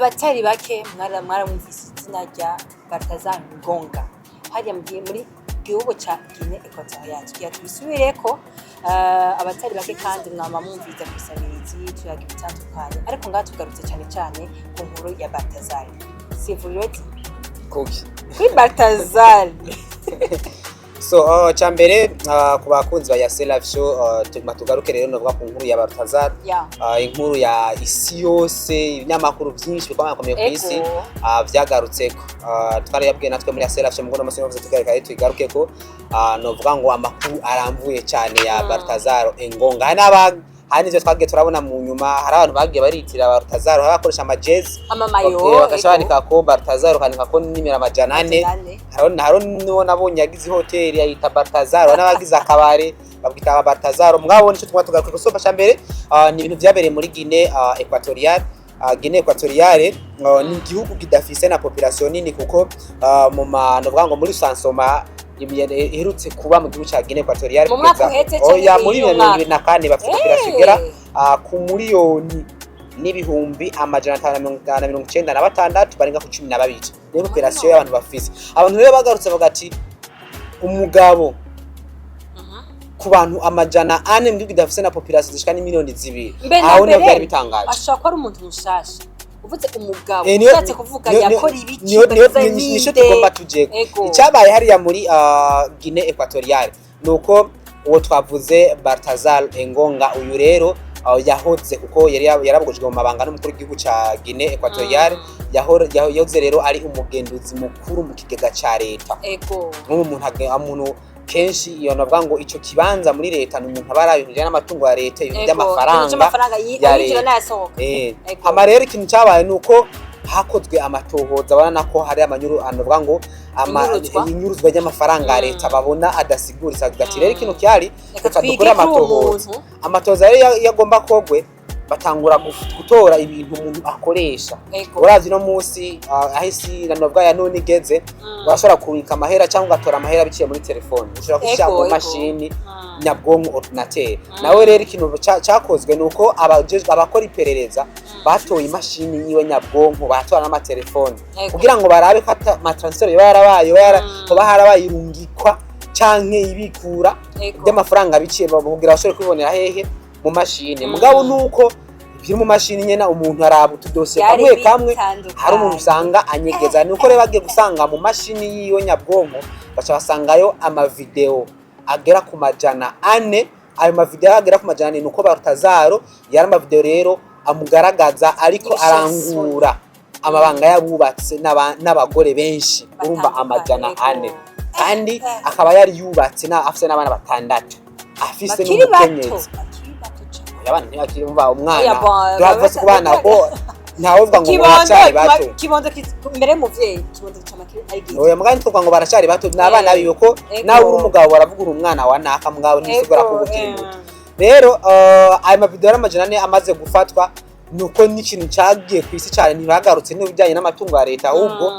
Abatari bake mwaramwumvise izina rya Baltazar Ngonga hariya muri gihugu ca Guinée Equatoriale. Tugira tubisubireko, abatari bake kandi mwama mwumviza kw'isamirizi tuyaga ibitandukanye, ariko ngaha tugarutse cane cane ku nkuru ya Baltazar. Sivuriro Kuki? Kuri Baltazar. So cambere, ku bakunzi ba Yase Live Show, tuguma tugaruke rero novuga ku nkuru ya Baltazar. Inkuru ya isi yose, ibinyamakuru byinshi bikomeye ku isi vyagarutseko. Twari yabwiye natwe muri Yase Live Show, mugono musi navuze tugaruka rero tuyigarukeko. Novuga ngo amakuru aramvuye cyane ya Baltazar Engonga. Hari n'aba hari n'ivyo twagiye turabona mu nyuma, hari abantu bagiye baritira Baltazar, hari abakoresha amajezi amamayo bakaca bandika ko Baltazar, ukandika ko nimero 400. 400. Hariho n'uwo nabonye yagize ihoteli ayita Baltazar, hari n'abagize akabare babwita Baltazar. Mugabo nico tuguma tugaruka gusopa ca mbere, ni ibintu vyabereye muri Guinée Equatoriale. Guinée Equatoriale ni igihugu kidafise na population nini, kuko mu ma novuga ngo muri recensement iherutse kuba mu gihugu ca Guinée Equatoriale Mu mwaka uheze canke oya, muri uyu mwaka? 2024 bafite population igera ku 1,596,596 barenga ku 12. Niyo population y'abantu bafise. Abantu rero bagarutse bavuga ati umugabo ku bantu 400 mu gihugu kidafise na population zishika n'imiliyoni 2. Mbe na Aho niho mbere, byari bitangaje. Ashobora kuba ari umuntu mushasha. Uvuze umugabo, ushatse kuvuga yakora ibiki? Niyo Baltazar nico ninde? tugomba tujeko. Icyabaye hariya muri Guinée Equatoriale nuko uwo twavuze Baltazar Engonga, uyu rero yahoze, kuko yari yarabugujwe mu mabanga n'umukuru w'igihugu ca Guinée Equatoriale, yahoze rero ari umugenduzi mukuru mu kigega ca leta. Nk'ubu umuntu umuntu kenshi iyo navuga ngo ico kibanza muri leta ni umuntu aba ari ibintu bijanye n'amatungo ya leta, ibintu by'amafaranga by'amafaranga ya ayinjira leta. N'ayasohoka. Hama rero ikintu cyabaye ni uko hakozwe amatohoza, abona ko hari amanyuru anovuga ngo Inyuruzwa. inyuruzwa ry'amafaranga ya leta babona adasiguritse. Avuga ati rero ikintu cyari reka reka twige dukore kuri uwo amatohoza. muntu. Amatohoza rero iyo agomba kogwe, batangura gutora ibintu umuntu akoresha. Uravye uno munsi, aho isi novuga ya none igeze, urashobora kubika amahera cyangwa ugatora amahera biciye muri telefone, ushobora gushyira mu mashini nyabwonko, ordinateur. Nawe rero ikintu cakozwe ni uko abajejwe abakora iperereza batoye imashini yiwe nyabwonko, baratora n'amatelefone kugira ngo barabe ko amatransfert yoba yarabaye, hoba harabaye irungikwa canke ibikura ry'amafaranga biciye kugira bashobore kubibonera hehe mu mashini. Mugabo nuko ibiri mu mashini nyene, umuntu araba utudosiye Byari kamwe kamwe, bitandukanye. hari umuntu usanga anyegeza. Nuko rero bagiye gusanga mu mashini yiwe nyabwonko, baca basangayo amavideo agera ku 400. Ayo mavideo agera ku 400 nuko Baltazaro yari amavideo rero amugaragaza ariko Ibisheswe. arangura amabanga y'abubatse n'abagore benshi, urumva Batandukanye, amajana ane, kandi akaba yari yubatse na afise n'abana batandatu, afise Bakiri bato. n'umukenyezi. Bakiri bato cane. Abana ntibakiri, umva umwana Oya, bon, duhava ku bana ko ntawuvuga ngo Kibondo baracyari bato. Kibondo mbere y'umuvyeyi, kibondo cama kiri ari gito. Oya, mugabo ntitwovuga ngo baracyari bato, ni abana biwe ko nawe uri umugabo baravuga uri umwana wa naka, mugabo ntisigura ko ukiri muto. Rero ayo mavideo y'amajana 4 amaze gufatwa, nuko n'ikintu cyagiye ku isi cyane, ntibagarutse n'ibijyanye n'amatungo ya leta, ahubwo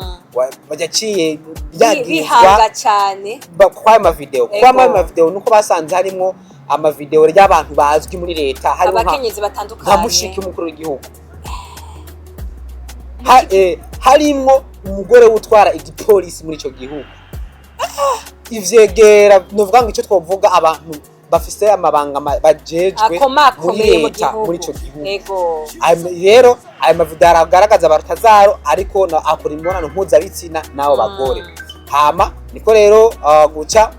yaciye byagirizwa Bihanga cyane kw'ayo mavideo. Kw'ayo mavideo nuko basanze harimo amavideo y'abantu bazwi muri leta, harimo abakenyezi nka batandukanye. Mushiki w'umukuru w'igihugu, harimwo umugore utwara igipolisi muri ico gihugu, ivyegera, novuga ngo ico twovuga abantu bafise amabanga bajejwe muri Akomakomeye mu leta gihugu. muri ico gihugu. Rero ayo mavideo aragaragaza Baltazaro ariko akora imibonano mpuzabitsina n'abo bagore. Hama niko rero guca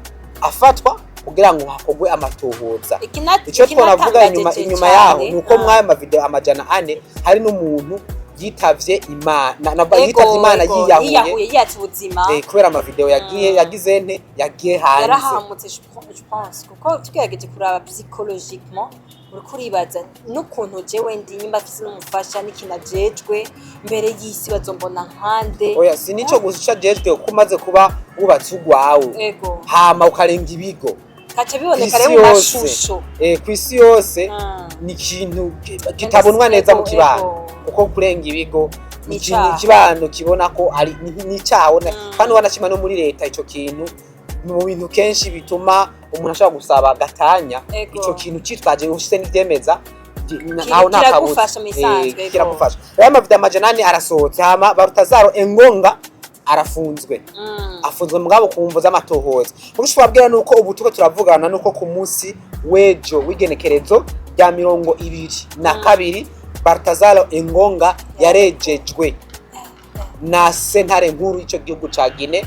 afatwa kugira ngo hakorwe amatohoza. Icyo twanavuga inyuma yaho ni uko mw'ayo mavideo 400 hari n'umuntu yitavye Imana yitavye Imana, yiyahuye. Yiyahuye, yiyatse ubuzima. Kubera amavideo yagiye yagize nte yagiye hanze. Yarahamutse, je pense, kuko tugerageje kuraba psychologiquement, uriko uribaza n'ukuntu jewe ndi nyimba afise n'umufasha n'ikintu ajejwe mbere y'isi, bazombona nkande? Oya, si nico gusa ico ajejwe, kuko umaze kuba wubatse urwawe hama ukarenga ibigo kaca biboneka kw'isi rero mu yose. mashusho. Kw'isi yose ni ikintu kitabonwa neza mu kibano, kuko kurenga ibigo ni Ni ikintu icaha. ikibano kibona ko ari ni icyaha. Kandi wanashima no muri leta, ico kintu ni mu bintu kenshi bituma umuntu ashobora gusaba gatanya. Ico kintu citwaje ufise n'ivyemeza Naho nta kabuza. Kiragufasha mu isanzwe, Eh, kiragufasha. Rero amavideo 400 arasohotse, hama Baltazar Engonga arafunzwe. Afunzwe mugabo ku mvo z'amatohoza. Muco tubabwira nuko ubu tuko turavugana nuko ku munsi w'ejo w'igenekerezo rya 22, Baltazar Engonga yarejejwe na sentare nkuru y'ico gihugu ca Guinée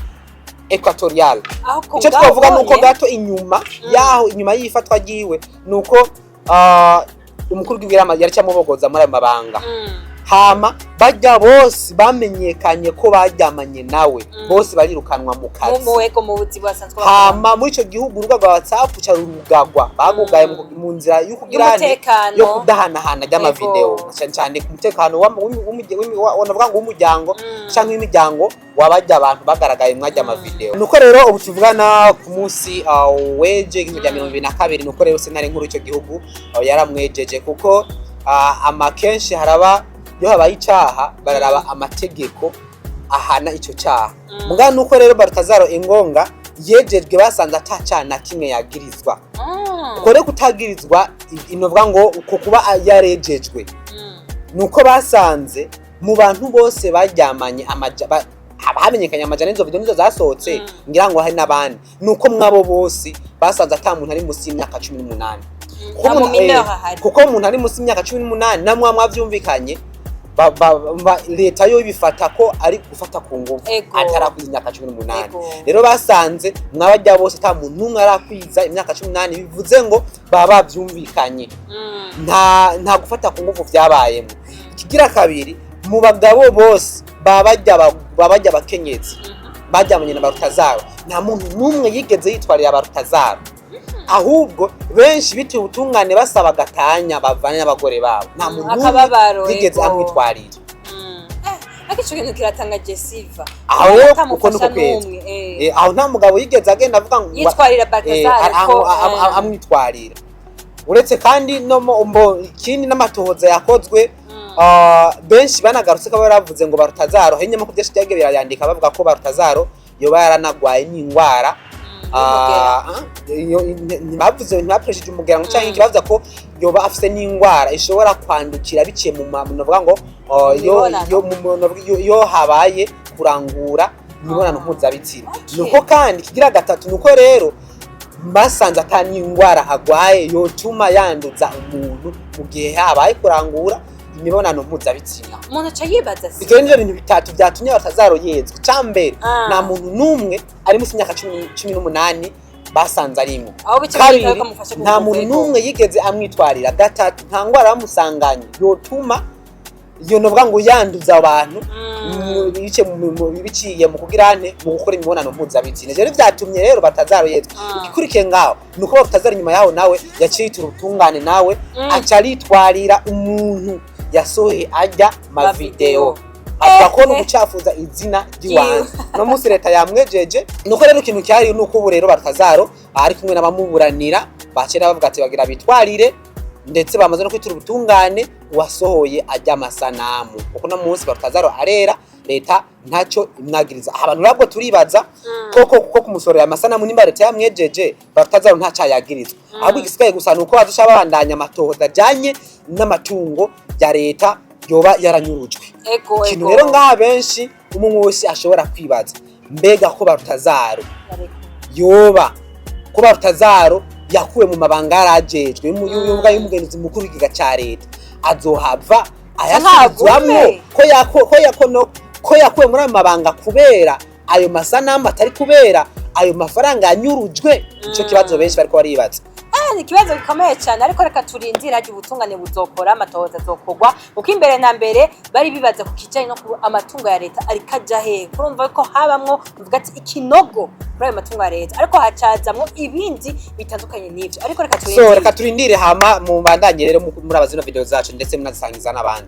Equatoriale. Aho ko Icyo ngaho twavuga nuko ubonye- gato inyuma yaho, inyuma y'ifatwa ryiwe, nuko umukuru w'igihugu yari cyamubogoza muri ayo mabanga. Hama bajya bose bamenyekanye ko baryamanye nawe, bose barirukanwa mu kazi. Mu wego, mu buzi basanzwe bakora. Hama muri ico gihugu urubuga rwa WhatsApp ca rurugagwa, bagugaye mu nzira y'ukugira nte? Y'umutekano. Yo kudahanahana ry'amavideo, cyane cyane ku mutekano navuga ngo w'umuryango canke w'imiryango wabajya abantu bagaragaye mwajya amavideo. Nuko rero ubu tuvugana ku munsi weje igihumbi rya 22, nuko rero sentare nkuru y'ico gihugu yaramwejeje, kuko ama kenshi haraba iyo habaye icaha bararaba amategeko ahana ico caha. Mugabo nuko rero Baltazar Engonga yejejwe basanze ata caha na kimwe yagirizwa. Uko rero kutagirizwa, inovuga ngo uko kuba yarejejwe, nuko basanze mu bantu bose baryamanye hamenyekanye amajana, izo video nizo zasohotse, ngira ngo hari n'abandi, nuko mwabo bose basanze ata muntu ari munsi y'imyaka 18. Kuko Nta mu mineur ahari. Kuko umuntu ari munsi y'imyaka 18 namwe mwavyumvikanye, leta yo ibifata ko ari gufata ku nguvu atarakwiza imyaka 18. Rero basanze mwabajya bose ata muntu n'umwe arakwiza imyaka 18, bivuze ngo baba bavyumvikanye, nta gufata ku nguvu vyabayemo. Ikigira kabiri, mu bagabo bose baba bajya abakenyezi baryamanye na Baltazaro, nta muntu n'umwe yigeze yitwarira Baltazaro. Ahubwo benshi bitewe ubutungane basaba gatanya bavanye n'abagore babo, nta muntu n'umwe Akababaro, yigeze amwitwarira. Ariko ico kintu kiratanga Silva. Aho rero uko Atamufasha niko kwezi. n'umwe, eh. Aho nta mugabo yigeze agenda avuga ngo Yitwarira Baltazar ko amwitwarira. Uretse kandi no mbo ikindi n'amatohoza yakozwe, benshi banagarutse ko baravuze ngo Baltazaro henyuma ko byinshi byagiye birayandika bavuga ko Baltazaro yoba yaranagwaye n'indwara. Y'umugera. Ntibavuze, ntibakoresheje umugera ngo canke bavuze ko yoba afise n'indwara ishobora kwandukira biciye mu navuga ngo yo Imibonano. yo habaye kurangura imibonano mpuzabitsina. Nuko kandi kigira gatatu, nuko rero basanze ata n'indwara agwaye yotuma yanduza umuntu mu gihe habaye kurangura imibonano mpuzabitsina. Umuntu aca yibaza se. Ivyo nivyo bintu bitatu vyatumye Baltazaro yezwa. Icambere, nta muntu n'umwe ari munsi y'imyaka 18 basanze arimwo. Aho bica Kabiri, bikaba kamufasha nta muntu kuvuga. n'umwe yigeze amwitwarira. Gatatu, nta ngwara bamusanganye yotuma iyo novuga ngo yanduza abantu biciye mu kugira nte, mu gukora imibonano mpuzabitsina. Rero vyatumye rero Baltazaro yezwa. Igikurikiye ngaho nuko Baltazaro inyuma yaho nawe yaciye yitura ubutungane, nawe aca aritwarira umuntu yasohoye ajya mavideo, avuga ko no gucafuza izina ry'iwanze. No munsi leta yamwejeje. Nuko rero ikintu cyari nuko ubu rero Baltazaro ari kumwe n'abamuburanira, bakera bavuga ati bagira bitwarire, ndetse bamaze no kwitura ubutungane uwasohoye ajya amasanamu, kuko no munsi Baltazaro arera, leta ntacyo imwagiriza. Aha abantu nabwo turibaza koko kuko kumusorera amasanamu, nimba leta yamwejeje, Baltazaro ntacayagirizwa. Ahubwo igisigaye gusa nuko bazoca babandanya amatohoza ajanye n'amatungo ya leta yoba yaranyurujwe. Ikintu rero ngaha benshi umwe wese ashobora kwibaza, mbega ko Baltazaro yoba ko Baltazaro yakuwe mu mabanga yarajejwe y'umugenzuzi mukuru w'ikigega ca leta, azohava ayasubizwamwo? Ntagume. Ko yako ko yako no ko yakuwe muri ayo mabanga kubera ayo masanamu, atari kubera ayo mafaranga yanyurujwe? Ico kibazo benshi bariko baribaza. Ni ikibazo gikomeye cyane, ariko reka turindire hajya ubutungane buzokora, amatohoza azokorwa, kuko imbere na mbere bari bibaza ku kijyanye no ku amatungo ya leta ariko ajya hehe. Kurumva ko habamwo uvuga ati ikinogo kuri ayo matungo ya leta, ariko hacazamwo ibindi bitandukanye n'ibyo, ariko reka So turindire. reka turindire, hama mubandanye rero muraba zino video zacu, ndetse munazisangiza n'abandi.